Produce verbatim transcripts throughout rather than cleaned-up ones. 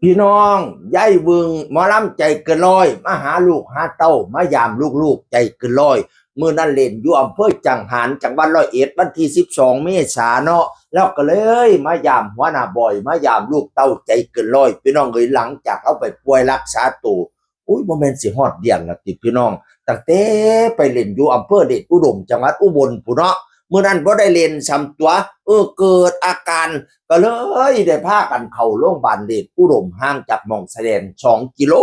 พี่น้อง ยายเวิง หมอลำใจเกินร้อย มาหาลูกหาเต้า มายามลูกๆ ใจเกินร้อย มื้อนั้นเล่นอยู่อำเภอจังหาร จังหวัดร้อยเอ็ด วันที่ สิบสอง เมษาเนาะ แล้วก็เลยมายามหัวหน้าบอย มายามลูกเต้าใจเกินร้อย พี่น้องเอ้ย หลังจากเอาไปป่วยรักษาตัว อุ้ย บ่แม่นสิฮอดเดือนละติพี่น้อง ตั้งแต่ไปเล่นอยู่อำเภอเดชอุดม จังหวัดอุบลพู้นเนาะ มื้อนั้นบ่ได้เล่นซ้ำตั๋ว เออ เกิดอาการ ก็เลยได้พากันเข้าโรงพยาบาลเดชอุดม ห่างจากหม่องแสดง สอง กิโล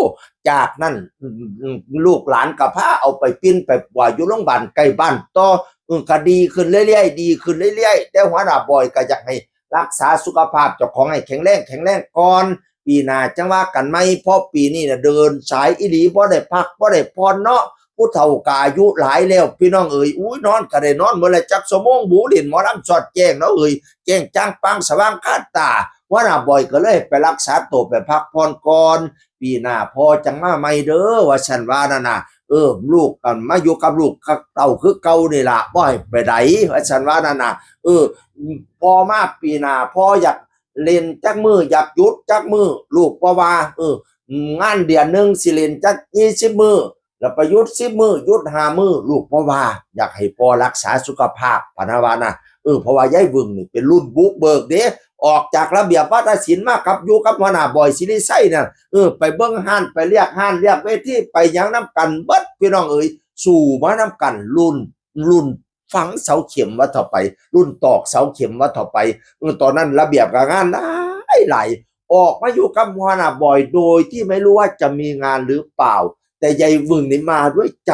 จากนั้น อืม อืม ลูกหลานก็พาเอาไปปิ้นไปปัวอยู่โรงพยาบาลใกล้บ้านต่อ เออ ก็ดีขึ้นเรื่อยๆ ดีขึ้นเรื่อยๆ แต่หัวหน้าบอยก็อยากให้รักษาสุขภาพเจ้าของให้แข็งแรง แข็งแรงก่อน ปีหน้าจั่งว่ากันใหม่ เพราะปีนี้น่ะเดินสายอีหลี บ่ได้พัก บ่ได้ผ่อนเนาะ ผู้เฒ่าก็อายุหลายแล้ว พี่น้องเอ้ย อุ้ย นอนก็ได้นอนมื้อละจักชั่วโมงบุ เล่นหมอลำสอดแจ้งเนาะเอ้ย แจ้งจ่างปางสว่างคาตา หัวหน้าบอยก็เลยไปรักษาตัวไปพักผ่อนก่อน ปีหน้าพ่อจั่งมาใหม่เด้อ ว่าซั่นว่านั่นน่ะ เออ ลูกก็มาอยู่กับลูกกับเต้าคือเก่านี่ล่ะ บ่ให้ไปใด ว่าซั่นว่านั่นน่ะ เออ พ่อมาปีหน้า พ่ออยากเล่นจักมื้อ อยากหยุดจักมื้อ ลูกบ่ว่า เออ งานเดือนหนึ่งสิเล่นจักยี่สิบมื้อ แล้วไปหยุดสิบมื้อ หยุดห้ามื้อ ลูกบ่ว่า อยากให้พ่อรักษาสุขภาพ พะนะว่านะ เออ เพราะว่ายายเวิงนี่เป็นรุ่นบุกเบิกเด้ ออกจากระเบียบวาทศิลป์มากับอยู่กับหัวหน้าบอยศิริชัยน่ะ เออ ไปเบิ่งฮ้าน ไปเลียกฮ้านเลียกเวที ไปหยังนำกันเบิด พี่น้องเอ้ย สู้มานำกัน รุ่น รุ่นฝังเสาเข็มว่าเถาะไป รุ่นตอกเสาเข็มว่าเถาะไป เออ ตอนนั้นระเบียบก็งานหลายหลาย ออกมาอยู่กับหัวหน้าบอยโดยที่ไม่รู้ว่าจะมีงานหรือเปล่า แต่ยายเวิงนี่มาด้วยใจ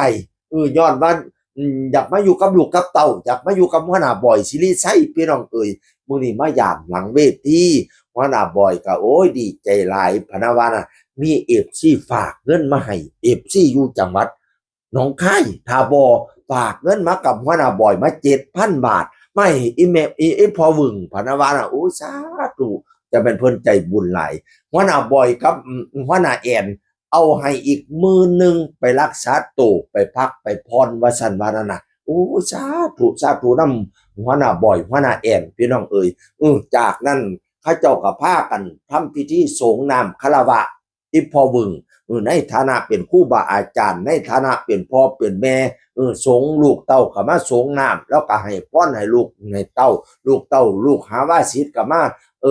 เออ ย้อนว่า อืม อยากมาอยู่กับลูกกับเต้า อยากมาอยู่กับหัวหน้าบอยศิริชัย พี่น้องเอ้ย มื้อนี้มายามหลังเวที หัวหน้าบอยก็ โอ้ย ดีใจหลาย พะนะว่านะ มีเอฟซีฝากเงินมาให้ เอฟซีอยู่จังหวัดหนองคาย ถ้าบ่ฝากเงินมากับหัวหน้าบอยมา เจ็ดพันบาท มาให้อีแม่ อี อีพ่อเวิง พะนะว่านะ โอ้ย สาธุ จะเป็นเพิ่นใจบุญหลาย หัวหน้าบอยกับ อืม หัวหน้าแอน เอาให้อีกหมื่นหนึ่ง ไปรักษาโต ไปพักไปผ่อน ว่าซั่นว่านั่นน่ะ โอ้ สาธุ สาธุนำหัวหน้าบอย หัวหน้าแอน พี่น้องเอ้ย เออ จากนั้นเขาเจ้าก็พากันทำพิธีสรงน้ำคารวะ อีพ่อเวิง เออ ในฐานะเป็นครูบาอาจารย์ ในฐานะเป็นพ่อเป็นแม่ เออ สรงลูกเต้าก็มาสรงน้ำ แล้วก็ให้พรให้ลูกให้เต้า ลูกเต้า ลูกหาวาสิทธิ์ก็มา เอ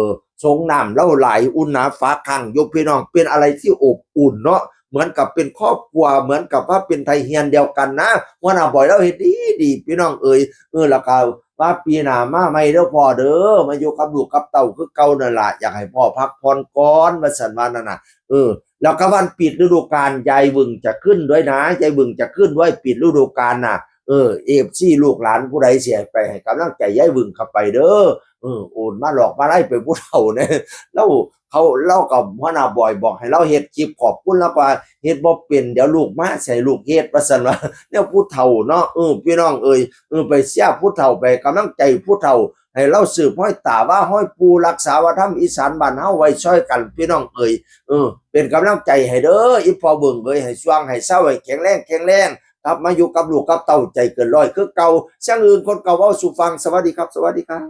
อ สรงน้ำลาวหลาย อุ่นหนาฝาข้างอยู่ พี่น้อง เป็นอะไรที่อบอุ่นเนาะ เหมือนกับเป็นครอบครัว เหมือนกับว่าเป็นไทเฮียนเดียวกันนะ หัวหน้าบอยลาวเฮ็ดดีดี พี่น้องเอ้ย เออ แล้วก็ว่าปีหน้ามาใหม่เด้อพ่อเด้อ มาอยู่กับลูกกับเต้าคือเก่านั่นล่ะ อยากให้พ่อพักผ่อนก่อน ว่าซั่นว่านั่นน่ะ เออ แล้วก็วันปิดฤดูกาล ยายเวิงจะขึ้นด้วยนะ ยายเวิงจะขึ้นด้วย ปิดฤดูกาลน่ะ เออ เอฟซี ลูกหลานผู้ใดสิให้ไปให้กำลังใจยายเวิงก็ไปเด้อ เออ โอนมาหลอกมาไล่ไปผู้เฒ่าเนี่ย แล้วเขา ลาวกับหัวหน้าบอยบอกให้ลาวเฮ็ดคลิปขอบคุณ ลาวก็เฮ็ดบ่เป็น เดี๋ยวลูกมาสิให้ลูกเฮ็ด ว่าซั่นว่า แนวผู้เฒ่าเนาะ เออ พี่น้องเอ้ย เออ ไปเชียร์ผู้เฒ่า ไปกำลังใจผู้เฒ่า ให้ลาวสืบฮอยตาว่าฮอยปู่ รักษาวัฒนธรรมอีสานบ้านเฮาไว้ซ่อยกัน พี่น้องเอ้ย เออ เป็นกำลังใจให้เด้อ อีพ่อเบิ่งเอ้ย ให้สว่างให้เซา ให้แข็งแรง แข็งแรง กลับมาอยู่กับลูกกับเต้าใจเกินร้อยคือเก่า เสียงอื่นคนเก่าเว้าสู่ฟัง สวัสดีครับ สวัสดีครับ